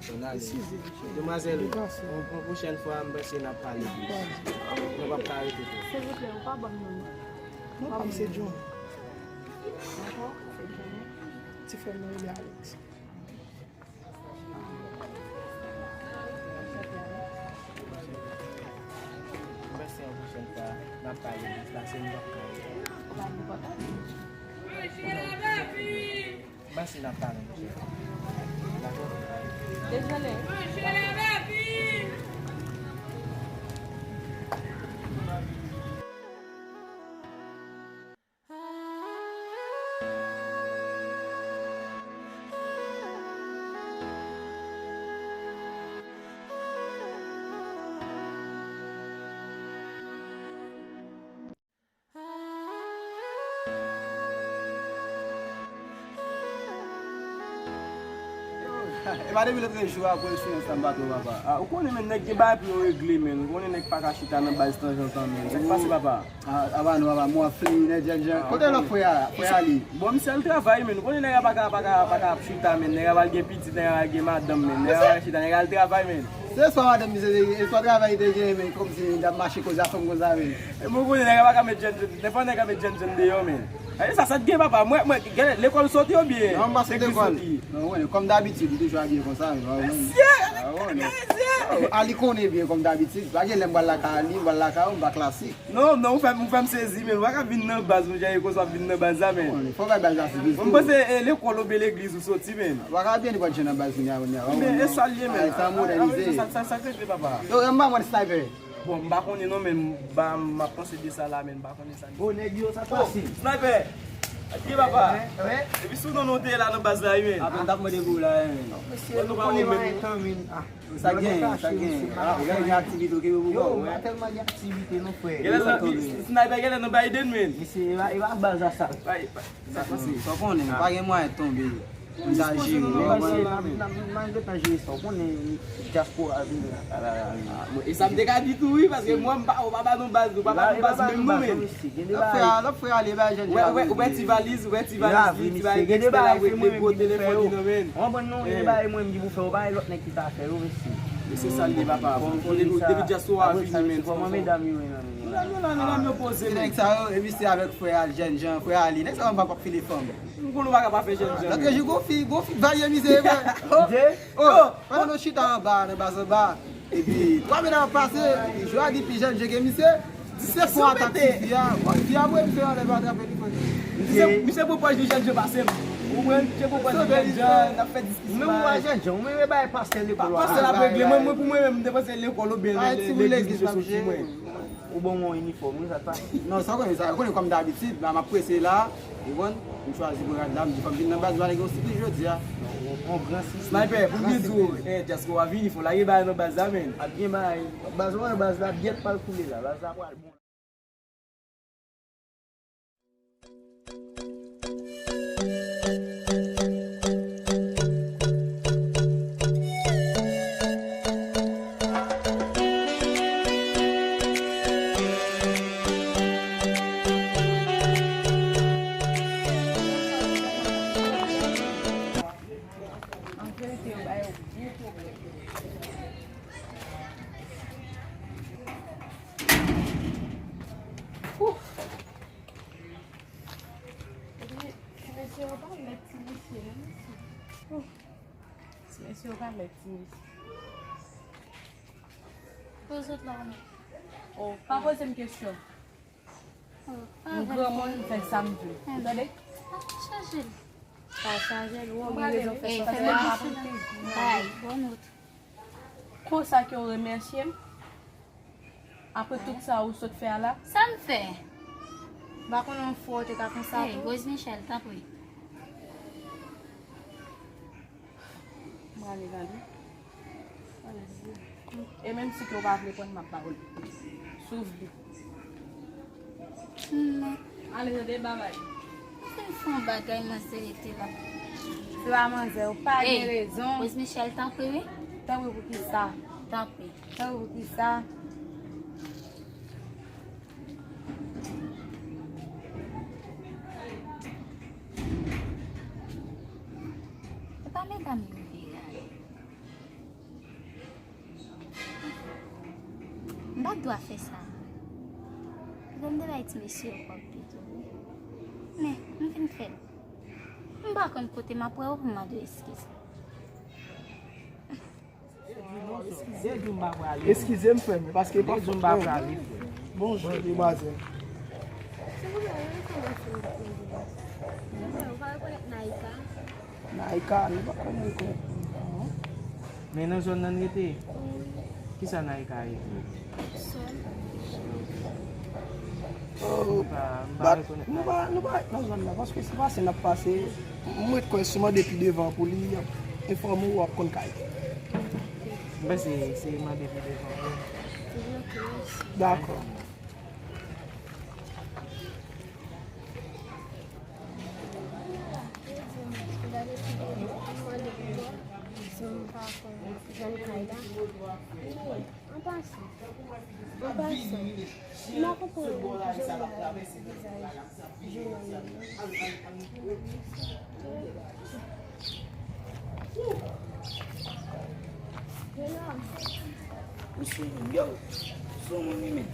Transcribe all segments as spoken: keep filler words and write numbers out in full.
Demwazèl, yon, yon pwochèn fwa, m panse n ap pale plis. Nou p ap ka rete tou. Silvouplè, ou pa ban m non. Non pa m se John. Dakò, se John. Ti frè m nan rele Alex. M panse yon pwochèn fwa, n ap pale plis, paske m p ap ka rete. M panse n ap pale, monchè. Dakò? Dezole. E pa depi lòt jou a pou eksperyans la m pa twò papa. Ah, ou konnen men nèg gen bagay pou yo regle men. Ou konnen nèg pa ka chita nan baz tanzantan men. Sa k pase papa? Ah, apa nou papa, mwen ap fini nèt jèn jèn. Kote lòt frè a? Frè a li? Bon, misye al travay men. Ou konnen nèg a pa ka, pa ka, pa ka ap chita men. Nèg a pral gen pitit, nèg a pral gen madanm men. Nèg a pral chita, nèg a al travay men. Se swa madanm misye te gen, e swa travay li te gen men. Kòmsi li t ap mache koze a fanm konsa men. E mwen konnen nèg a pa ka met jèn, dèfwa nèg a met jèn jèn deyò men. E sa, sa t gen papa? Mwen, mwen, gen lekòl soti oubyen legliz soti? Non, mwen pa sot lekòl. Non, mwen, kòm dabitid, m toujou abiye konsa men. Mesye! Mesye! Ali konnen byen kòm dabitid. Pa gen lè m pral lakay Ali, m pral lakay ou, m pa klasik. Non, non, ou fè m, ou fè m sezi men. Ou pa ka vin nan baz, monchè, e konsa w ap vin nan baz la men. Fò bay baz la siplis tou. Mwen panse e lekòl oubyen legliz ou soti men. Ou pa ka byen nenpòt jan nan baz kounye a, kounye a. Men e sa l ye men. Sa modènize. Sa, sa, sa k regle papa? Yo, m pa mwen Sniper. Bon, m pa konnen non, men m pa, m ap panse de sa la, men m pa konnen sa li. Bon, nèg yo, sa pase. Sniper! Atire papa! Epi sou non nou te la nan baz la, wi, men. Apre m t ap mande pou ou la, wi, men. Mesye, nou konnen pa gen tan, men. Ah, sa gen, sa gen. Ah, ou gen aktivite, ok, yo, yo, pa tèlman gen aktivite, non, frè. Genlè nan, Sniper, genlè nan Biden, men. Mesye, e pa, e pa baz la sa. Sa pase. Sa konnen, pa gen mwayen tonbe. M ta jere, w konprann? N ap, n ap, n ap gentan jere sa, w konnen dyaspora vini la. E sa m te ka di tou wi, paske mwen m pa, ou pa ba nou baz, ou pa ba nou baz menm nou menm. Lòt frè a, lòt frè a li bay jèn jan. Ou wè ti valiz, ou wè ti valiz li, ti valiz li, ti valiz li, gwo telefòn li nan men l. Ou konprann non, gen de bagay mwen menm ki pou fè, ou pa wè lòt nèg ki ka fè yo, mesye. E se sa l ye papa. Fò depi dyaspora vini men. Fò mwen medam yo menm. Medam yo la, medam yo poze men. Nèg sa yo, e misye avèk frè a, jèn jan, frè a li. Nèg sa yo m pa p ap file fanm. M konn ou pa ka pa fè jèn jan. Lòt jou gon fi, gon fi valye misye vre. Oh, oh, pandan nou chita anba, nan baz anba. Epi twa medam ap pase, epi Joa di pi jèn je ke misye, di se fon atak ti fi a. Bon, fi a voye misye anlè, pa atrape li fò. Misye, misye pran pòz li jèn je pase m. Ou konprann? Misye pran pòz li jèn jan, n ap fè diskisyon. Ou menm ou pa jèn jan, ou menm e bay pastè lekòl la. Pastè la ap regle mwen, mwen pou mwen menm, m te panse lekòl oubyen legliz misye soti mwen. Ou ban mwen yon inifòm, wi, sa t pa. Non, sa w konnen, sa, ou konnen kòm dabitid, la, m ap prese la, ou konprann? M chwazi pran rad la, m di fò m vin nan baz la, nèg yo siplis jodi a. Non, yon, yon gran siplis. Sniper, pou m byen di w, eh, dyaspora vini, fò lage bagay nan baz la, men. Ap gen bagay. Baz la, baz la, byèt pral koule la, baz la pral bon. An verite, yo ba yo gwo pwoblèm. Ti mesye yo pa lèd ti mesye non, mesye. Ti mesye yo pa lèd ti mesye. Poze w la non. Oh, pa poze m kesyon. M granmoun, m fè sa m vle. Ou tande? Pa chaje l. Pa chaje l, ou gen rezon fè sa. Fè mwen bay, bon nout. Konsa ke w remèsye m? Apre tout sa ou sot fè a la? Sa m fè? M pa konnen yon fwa ou te ka konsa tou. Rose Michelle, tanpri. M prale gade. E menm si ke w pa vle konn, m ap ba w li. Si w vle. Men. Ale, tande bagay. Ou fin fè yon bagay, manzè rete la. Se pa manzè, ou pa gen rezon. Rose Michelle, tanpri, wi. Tanpri pou kisa? Tanpri. Tanpri pou kisa? E pa medam yo vire ale. Pa t dwa fè sa. Pito m te bay ti mesye yo kòb pito. Men, m vin fè l. M pa konn kote m ap wè w pou m mande w eskiz. Eskize m, frè m, paske pa fòt mwen. Bonjou, demwazèl. Naika, nou pa konn rekonèt moun, non. Men nan zòn nan n rete? Kisa Naika ye? Oh, m pa, m pa rekonèt Naika. Nou pa, nou pa ret nan zòn nan, paske se pase n ap pase. M ret kwè si w mande pi devan pou li enfòme w, w ap konn kay. M panse se mande pi devan, wi. Dakò. An pasan, an pasan, m pa konprann kijan m wè vizaj Jonay nan. Mesye, yo, sou moun li menm.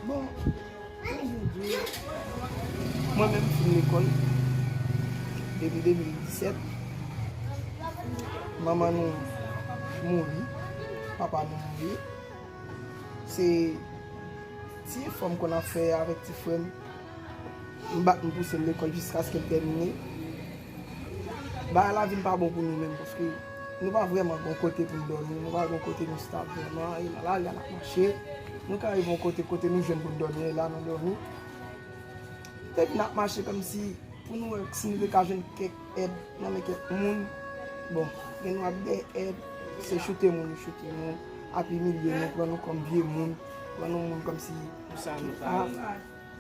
Bon, mwen menm m fin lekòl depi de mil disèt. Manman nou mouri, papa nou mouri. Se ti efò m konn ap fè avèk ti frè m. M bat, m pouse l lekòl jiskaske l tèmine. Bagay la vin pa bon pou nou menm, paske nou pa vrèman gon kote pou n dòmi, nou pa gon kote nou stab vrèman, e nan lari a n ap mache. Nou ka rive yon kote, kote nou jwenn pou n dòmi, e la nou dòmi. Depi n ap mache kòmsi pou nou wè si nou te ka jwenn kèk èd nan men kèk moun. Bon, gen nou ap dèyè èd, se choute moun, yo choute nou, ap imilye nou, pran nou kòm vye moun, pran nou moun kòmsi. Pou sa nou pa.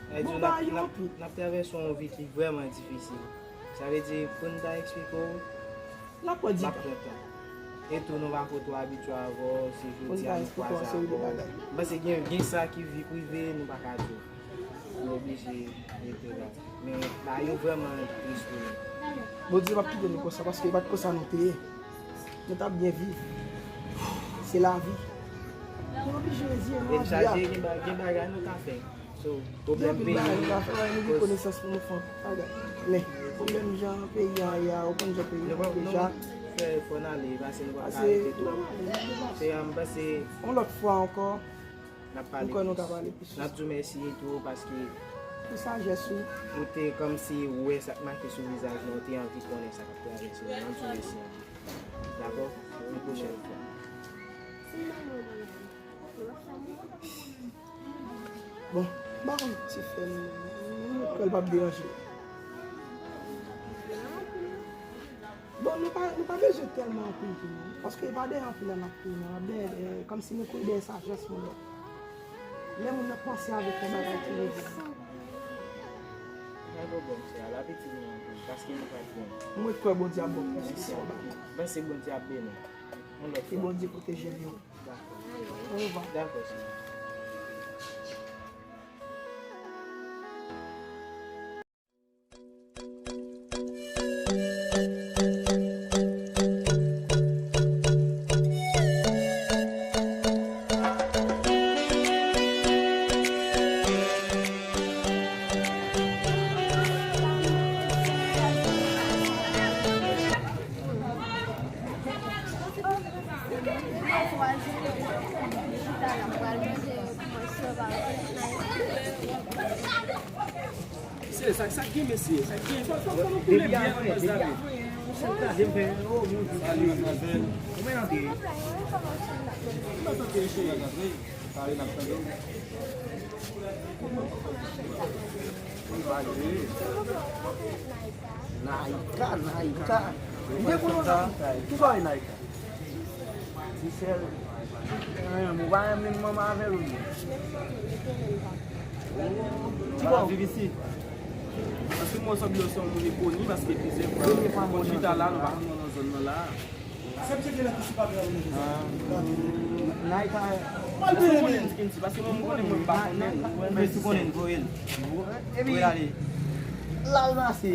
Sa vle di, n ap, n ap, n ap travèse yon vi ki vrèman difisil. Sa vle di, pou n ta eksplike w, l ap pran di tan. E tou, nou pa ko twò abitye avè w, se jodi a nou kwaze avè w. M panse gen, gen sa ki vi prive, nou pa ka di w. Nou oblije rete la. Men, bagay yo vrèman tris pou nou. Bondye p ap kite nou konsa, paske e pa t konsa nou te ye. Nou t ap byen viv. Se lavi. Nou oblije reziye nou a vi a. Gen ba-, gen bagay nou ka fè. So, pwoblèm peyi, nou ka fè, nou gen konesans pou nou fè anpil bagay. Men, pwoblèm jan peyi a ye a, ou konn jan peyi a ye deja. Fè efò n ale, pase nou pa ka rete tou. Se, m panse yon lòt fwa ankò, m kwè nou ka pale plis. N ap di w mèsi tou, paske pou sajès ou, ou te kòmsi wè sa k make sou vizaj mwen, ou te anvi konnen sa k ap travèse w. N ap di w mèsi anpil. Dakò? Yon pwochèn fwa. Bon, m pa konn ti frè m, m kwè l p ap deranje. Bon, nou pa, nou pa bezwen tèlman anpil tou non, paske e pa dèyè anpil la n ap kouri non, n ap dèyè, dèyè, kòmsi nou kouri dèyè sajès moun yo. Lè moun nan panse avèk yon bagay ki rive. Pa gen pwoblèm, sè a, l ap itil nou anpil, paske nou pa t gen. Mwen kwè Bondye ap ba w plis ki sa w ba m. Mwen se Bondye ap beni w. Yon lòt fwa. Ke Bondye pwoteje vi w. Dakò. Orevwa. Dakò, sè. Mesye, sa, sa k gen, mesye? Sa k gen? Fò, fò, fò nou koule byen avan nòs la, men. Salye, manmzèl. Kòman w ye? Kòman w ye, cheri? Pale, n ap tande w. Naika, Naika. M te konnen w t ap di sa. Kisa w ye, Naika? Ti sèl. Ou pa renmen manman avè l ou menm? Ou pa viv isit? Paske mwen sanble w se yon moun enkoni, paske plizyè fwa nou chita la, nou pa konn nan zòn nan la. Nayka. Mwen si konnen voye l. Epi la l pase.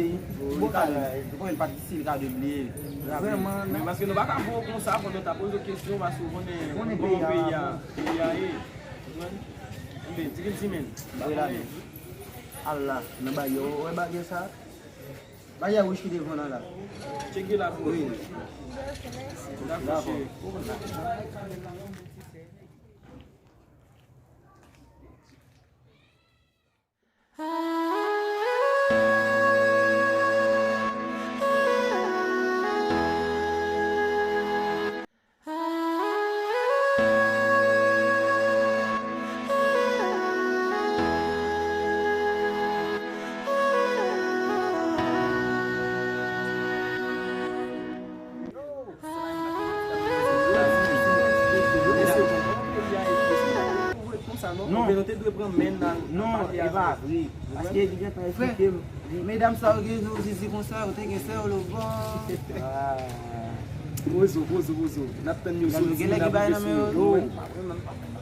Bon kay. Konnen pa difisil ka debliye. Vrèman. Men paske nou pa ka voye konsa, fò nou ta poze kesyon, paske ou konnen kòman peyi a, peyi a ye. Konprann? Enben, ti kilti men. Al la, nan bagay yo, wè bagay sa. Bagay wouj ki devan nan la. Tcheke la pou wi. Dakò, cheri. Non, non, e pa vre. Paske li gentan eksplike m. Medam sa yo gen zo zizi konsa, yo te gen sè yo lobò. Pozo, pozo, pozo. N ap tann yo soti, n ap rive sou yo.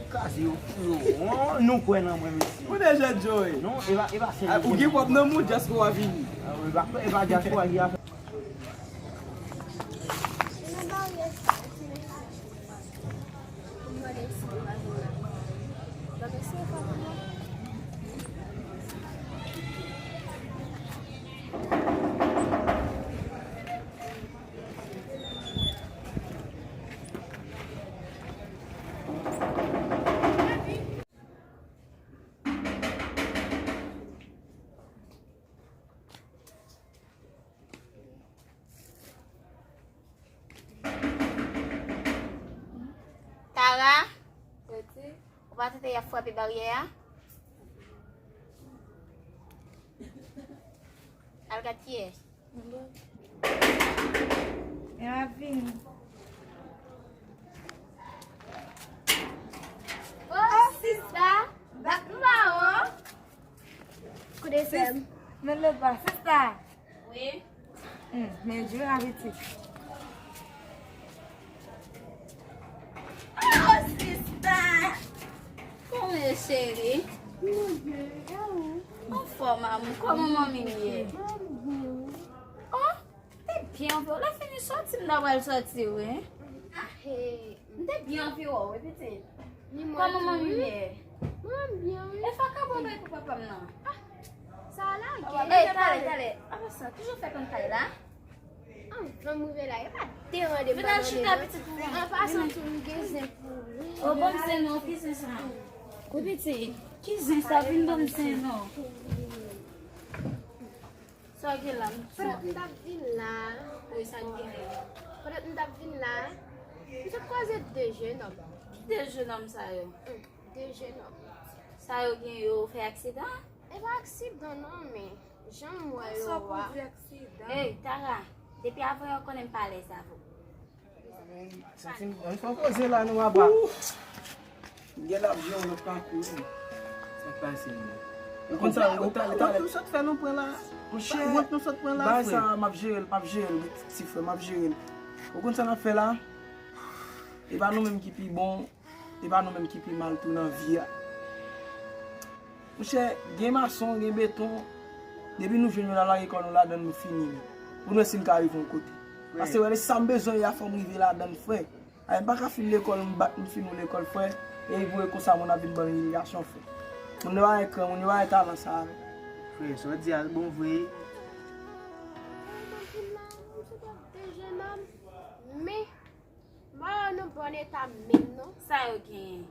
Kraze yo, fou yo. Nou kwè nan mwen, mesye. Ou deja joy. Non, e pa, e pa sè. Ou gen pwòp nanm ou, dyaspora vini. E pa, e pa dyaspora ki ap Tara, ou pa tande y ap frape baryè a? Al gad kiyès. E m ap vini. Oh, sista, bat m bawon. Kou de sèm. Men lòt bò, sista. Wi. Hmm, men di m la pitit. Oh, sista! Kòman w ye, cheri? Anfòm, amou. Kòman manmi m ye? Oh, te byen anvi w. Lè fini sòti, m ta pral sòti, wi. Ah, hey. M te byen anvi wè w, wi, pitit. Kòman manmi m ye? Mwen byen, wi. E fè w ka ba w bay pou papa m nan. Ah, sa a lage. Ey, talè, talè. Apa sa, toujou fè konn kay la? Anvan m rive la, yo pa deranje m. Vin al chita, pitit, pou mwen. An pasan tou, m gen zen pou li. O, ban m zen non, ki zen sa? Wi, pitit, ki zen sa? Vin ban m zen non. Sa w gen la, m... Pandan m t ap vin la. Wi, sa k genyen? Pandan m t ap vin la, m sot kwaze de jenòm. Ki de jenòm sa yo? Hmm, de jenòm. Sa yo gen, yo fè aksidan? E pa aksidan non, men jan m wè yo a. Sa pou di aksidan? Ey, Tara, depi avan yè w konnen m pa alèz avè w. Santi m, ann fè yon koze la, nou aba. Gen l ap jwe yon lòt pakou wi. Sa k pase menm? Ou konn sa, ou konn talè, talè. Ou sot fè nou pran la. Monchè, wont nou sot pran la, frè. Bagay sa, m ap jere l, m ap jere l, wi, ti frè, m ap jere l. Ou konn sa n ap fè la? E pa nou menm ki pi bon, e pa nou menm ki pi mal tou nan vi a. Monchè, gen mason, gen beton. Depi nou jwenn yo n a lage kò nou ladan l, nou fini menm. Pou nou wè si n ka rive yon kote. Paske wè, se sa m bezwen ye a, fò m rive ladan l, frè. Ay, m pa ka fin lekòl, m bat, m fin yon lekòl, frè. E pou e konsa, moun ap vin ban m imilyasyon, frè. Moun yo pa gen kran, moun yo pa gen talan sa a, frè. Frè, sa w di a bon vre. Mwen, m pa wè nou bon eta menm non. Sa yo genyen?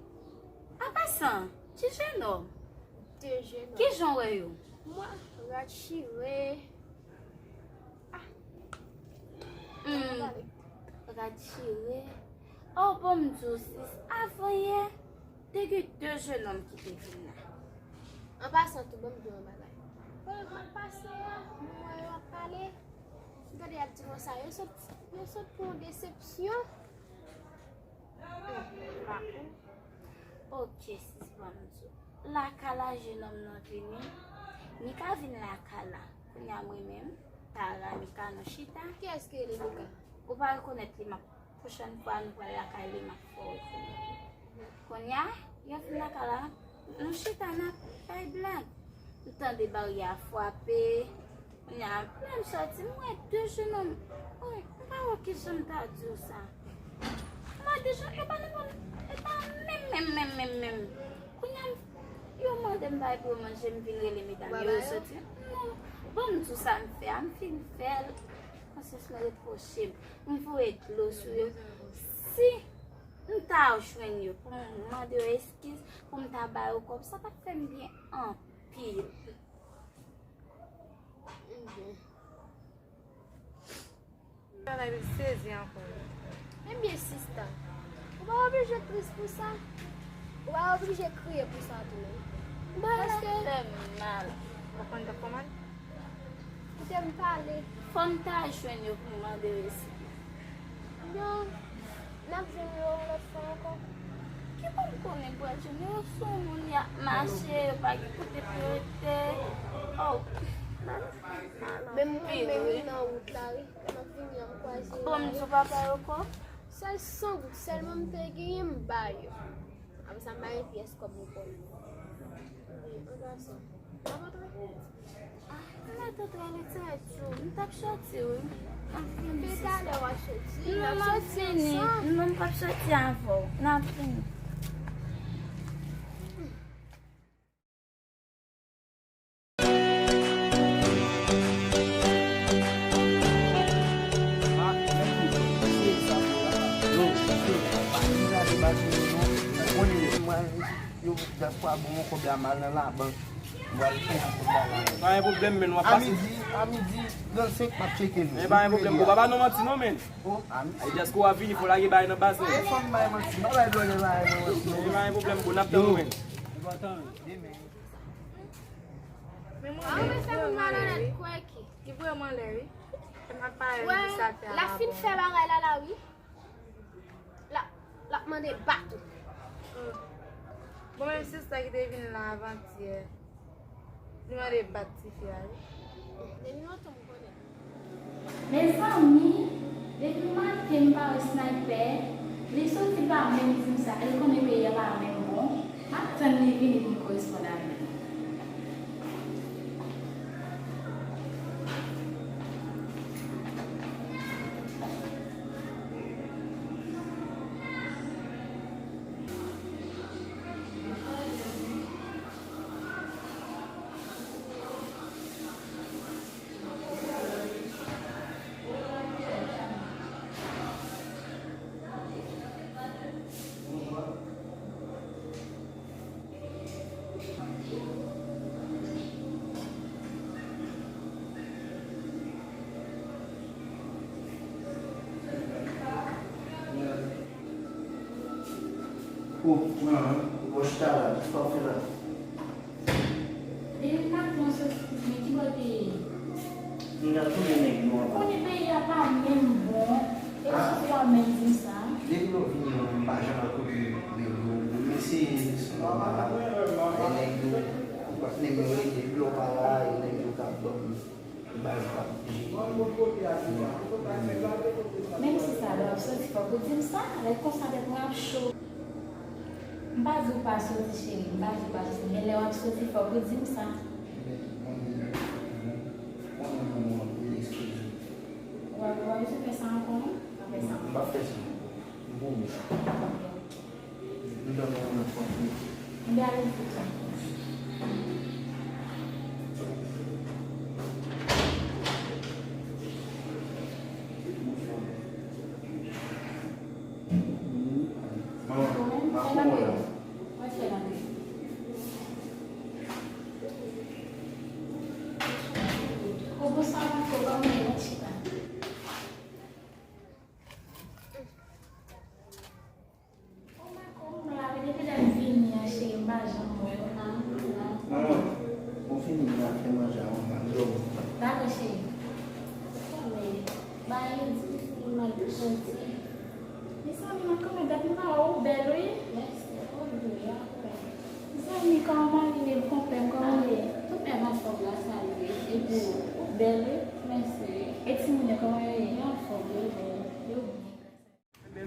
An pasan, ki jenòm? De jenòm. Ki jan w wè yo? Mwen, rad chire. Ah. Hmm. Rad chire. Oh, bon, m di w, sis, avan yè, te gen de jenòm ki te vin la. An pasan tou, bon, m di w yon bagay. Pandan m ap pase a, m wè yo ap pale. M tande y ap di konsa, yo sot, yo sot pou yon desepsyon. Hmm, pa ou. Ok, sis, ban m di w. Lakay la, jenòm nan vini. Mika vin lakay la. Kounye a mwen menm, Tara, Mika, nou chita. Kiyès ki rele Mika? Ou pa rekonèt li, m ap Pwochèn fwa nou pral lakay li, m ap fè w konnen. Kounye a, yo vin lakay la, nou chita, n ap bay blag. M tande baryè a frape. Kounye a, lè m sòti, m wè de jenòm. Wi, m pa wè kijan m ta di w sa. M wè de jenòm, e pa nan, e pa menm, menm, menm, menm, menm. Kounye a, yo mande m bay pou yo manje, m vin rele medam yo, yo sòti. Non, ban m di w sa m fè a, m fin fè l. Konsyans mwen repwoche m. M voye dlo sou yo. Si m ta jwenn yo pou m mande yo eskiz, pou m ta ba yo kòb, sa t ap fè m byen anpil. Bagay li sezi ankò. Ebyen, sista, ou pa oblije tris pou sa. Ou pa oblije kriye pou sa tou menm. Paske fè m mal. Ou konn tap fè mal? Koute m pale. Fò m ta jwenn yo pou m mande yo eskiz. Yo, n ap jwenn yo yon lòt fwa ankò. Ki bò m konnen m pral jwenn yo? Yo sou moun y ap mache, yo pa gen kote pou yo rete. Oh. Menm mwen menm wi nan wout la wi. Lè m ap vini an m kwaze yo. Bon, m di w papa yo kò? Sèl san goud sèlman m te genyen m ba yo. Apre sa m pa gen pyès kòb m pran. Wi, an gason. N ap antre? Ah, m mèt antre retire tou. M t ap soti wi. M ap vini. Depi talè w ap soti? Non, m ap vini. Non, m p ap soti avè w. N ap vini. Yo, dyaspora ban mwen kòb la, m al nan labank. M pral peye kòb la la. Pa gen pwoblèm, men w ap pase. A midi, a midi trannsenk, m ap tcheke nou. Men pa gen pwoblèm, bro. Pa ba nou manti non, men. Oh, a midi. Ay, dyaspora vini, fò lage bagay nan baz, men. E fò m bay manti. M pa bay blògè bagay nan manti non. Men pa gen pwoblèm, bro. N ap tann ou, men. Demen. Men mwen, ah, men se moun malonèt kwè ki. Li vrèman lè, wi. L ap fin fè bagay la, la, wi. L ap, l ap mande bat ou. Oh. Bon, menm sista ki te vin la avantyè, li mande bat tifi a, wi. Depi lontan m konnen. Mezanmi, depi maten m pa wè Sniper, li soti pa menm di m sa, e l konnen peyi a pa menm bon. M ap tann li vini pou m koresponn avè l. O, pran, wòch ta la, sa w fè la? Depi maten w soti, men ki bò w te ye? M t ap tounen nèg yo ankò. Ou konnen peyi a pa menm bon, e w soti w ap menm di m sa. Depi lè w vini an, m pa janm al kote nèg yo. M eseye sou nòmal la, e nèg yo, nèg yo rete, lè w pa la, e nèg yo k ap ban m bal k ap jere. Menm si sa, lè w ap soti, fòk ou di m sa, lè konsa tèt mwen ap cho. M pa di w pa soti, cheri, m pa di w pa soti, men lè w ap soti, fòk ou di m sa. Ou pa, ou pa bezwen fè sa ankò, non? Pa fè sa ankò. M p ap fè sa ankò. M pwomèt. M tann ou nan fwa. M te ale fout sa. Manman, m ap fè nan men. Mwen fè nan men. Ou bon sa, mwen fè ban mwen yon chita. Manman, ou fini, m ap fè manje a, manman, m dòmi. Dakò, cheri. Mezanmi, mwen kanmenm, depi m pa wè w, ou bèl, wi. Mèsi, ou tou, wi, apre. Mezanmi, kòman w ale, konpè m, kòman w ye? Tout nèg anfòm, gras a Dye. E pou ou? Ou bèl, wi. Mèsi, wi. E timoun yo, kòman yo ye? Yo anfòm, yo byen, yo byen, gras a Dye.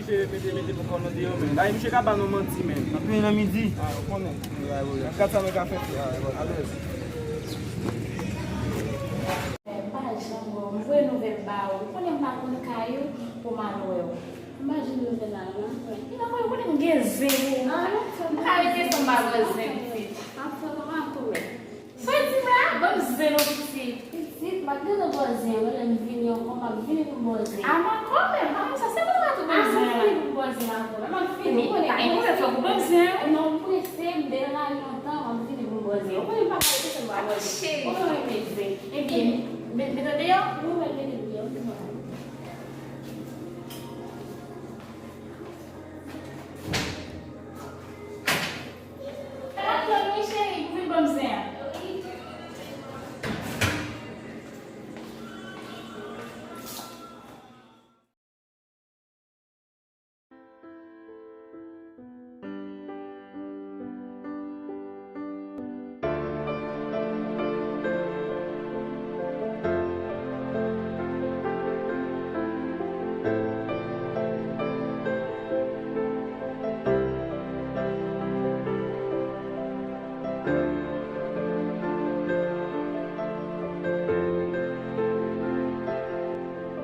Mete, mete pou kòmande yo, men. Bay misye ka ba nou manti, men. N ap fini nan midi. Ah, ou konnen. Wi, wi, wi. Gad sa nou ka fè. Ah, alèz. M pa janm wè w. M voye nouvèl ba ou. Ou konnen m pa konn kay ou pou m al wè w. M pa jwenn nouvèl la, non, frè. E nan mwen, ou konnen m gen zen pou ou. Ah, non, frè. M ka rete san m pa wè zen, pitit. Ap fè kòman ap tou, men. Frè di m la, ban m zen non pitit. Pitit, m ap gentan ba w zen an, lè m vini ankò, m ap vini pou m ba w zen. A m ankò menm, pa konn sa, se pou nou pa tou ban m zen an. A m ap vini pou m ba w zen ankò, m ap vini. Ou konnen, e, ou konnen fòk ou ban m zen an. Non, m prese, m te nan lari lontan, m ap vini pou m ba w zen. Ou konnen m pa ka rete san m pa ba w zen. Cheri. Ou konnen m renmen zen. Ebyen, mete, mete deyò. Wi, mwen mete deyò, wi, mwen. Tann wi cheri, pou vin ban m zen an.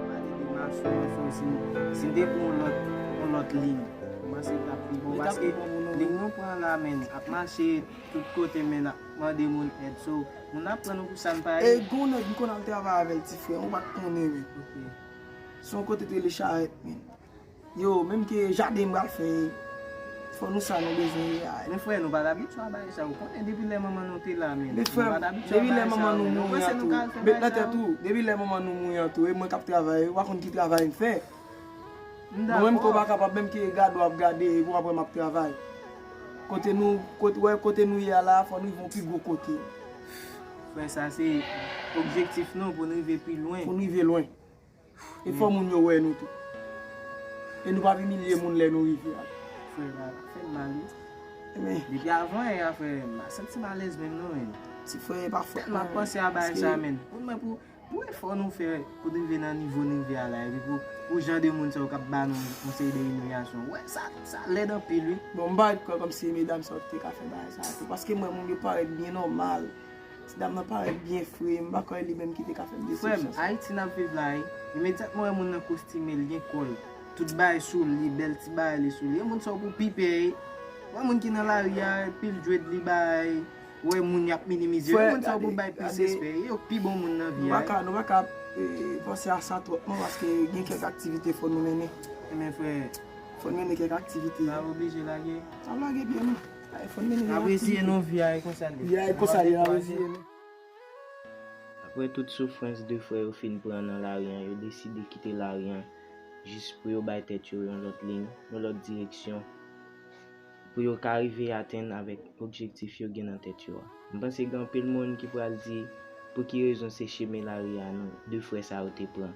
Pale de masyon an, so, si, si n te pran yon lòt, yon lòt liy, m panse l t ap pi bon, paske liy nou pran la, men, ap mache tout kote, men, ap mande moun èd, so, moun ap pran nou pou sa n pa ye. E gen yon nèg m konn al travay avè l, ti frè, ou pa t konnen, men. Ok. Se yon kote te rele Charèt, men. Yo, menm ke jaden m pral fè, fò nou sa nou bezwen ye a. Men frè, nou pa t abitye a bagay sa, ou konnen depi lè manman nou te la, men. Men frè, depi lè manman nou mouri an tou, met nan tèt ou, depi lè manman nou mouri an tou, e mwen k ap travay, ou pa konn ki travay m fè. Mwen menm ke ou pa kapab, menm ke gade w ap gade, e ou ap wè m ap travay. Kote nou, kote, wè, kote nou ye a la, fò nou rive yon pi gwo kote. Frè, sa se objektif nou pou n rive pi lwen. Pou n rive lwen. E fò moun yo wè nou tou. E nou p ap imilye moun lè nou rive a. Frè, pa, pa fè m mal, wi. Depi avan yè a, frè, m pa santi m alèz menm non, men. Ti frè, e pa fòt mwen. M ap panse a bagay sa, men. Pou mwen, pou, pou efò nou fè, pou n rive nan nivo n rive a la, epi pou, pou jan de moun sa yo k ap ba nou konsèy de imilyasyon. Wè, sa, sa lèd anpil, wi. Bon, m pa ret kwè kòmsi medam sa yo te ka fè bagay sa tou, paske m wè moun yo parèt byen nòmal. Ti dam nan parèt byen fre, m pa kwè li menm ki te ka fè m desepsyon sa. Frè m, Ayiti n ap viv la, wi. Imedyatman wè moun nan kostime, l gen kò l. Tout bagay sou li, bèl ti bagay li sou li. E moun sa yo pou pi pè, wi. Wè moun ki nan lari a, pil djwèt li bay. Wè moun y ap minimize yo. E moun sa yo pou bay plis respè. E yo k pi bon moun nan vi a, wi. Nou pa ka, nou pa ka, e, panse a sa twòp non, paske gen kèk aktivite fò nou mennen. Ebyen, frè. Fò n mennen kèk aktivite. N ap oblije lage. N ap lage pye nou. N ap reziye nou, vi a e konsa l ye. Vi a e konsa l ye, n ap reziye nou. Apre tout soufrans de frè yo fin pran nan lari an, yo deside kite lari an jis pou yo bay tèt yo yon lòt liy, yon lòt direksyon, pou yo ka rive atenn avèk objektif yo gen nan tèt yo a. M panse gen anpil moun ki pral di, pou ki rezon se chemen lari a nou de frè sa yo te pran?